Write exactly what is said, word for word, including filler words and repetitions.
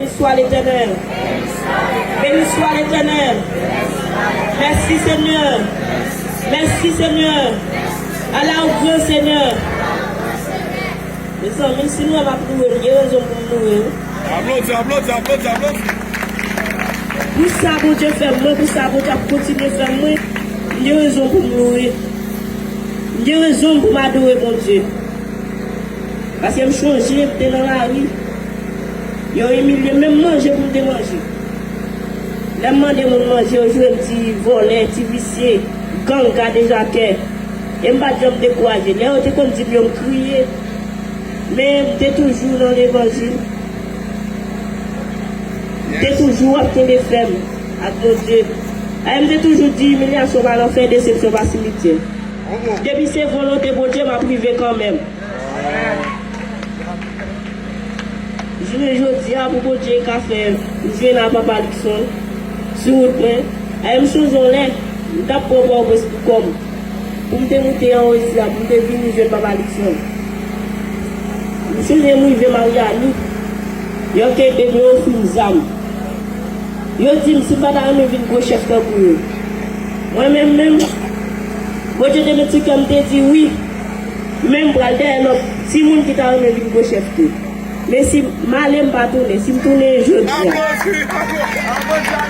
Béni soit l'Éternel. Béni soit l'Éternel. Merci Seigneur. Merci Seigneur. Ala ou gran Seigneur. Mezanmi, si nou wè m ap louwe, m gen rezon pou m louwe wi. Aplodi, aplodi, aplodi, aplodi. Pou sa Bondye fè mwen, pou sa Bondye ap kontinye fè mwen, m gen rezon pou m louwe. M gen rezon pou m adore Bondye. Paske m chonje m te nan lari. Yo imilye m, menm manje pou m te manje. Lè m mande moun manje, yo jwe m ti vòlè, ti visye, ganga, dejakè. E m pa t janm dekouraje. Lè yo te konn di m yo, m kriye. Men m te toujou nan levanjil. M te toujou ap kenbe fèm ak Bondye. E m te toujou di imilyasyon pa lanfè, desepsyon pa simityè. Depi se volonte Bondye, m ap rive kanmenm. Jounen jodi a, pou Bondye ka fè m jwenn ak Papa Luckson sou wout mwen, e m sonje yon lè, m t ap pran Pòtoprens pou kò m. Pou m te moute anwo isi a, pou m te vini jwenn Papa Luckson. M sonje m rive Maryani, yo kenbe m, yo ofri m zam. Yo di m si m pa ta renmen vin gwo chèf tankou yo. Mwen menm menm, Bondye te met sou kè m, te di wi. Men m pral dèyè lòt timoun ki ta renmen vin gwo chèf tou. Men si m ale, m pa tounen. Si m tounen, jodi a. Aplodi, aplodi.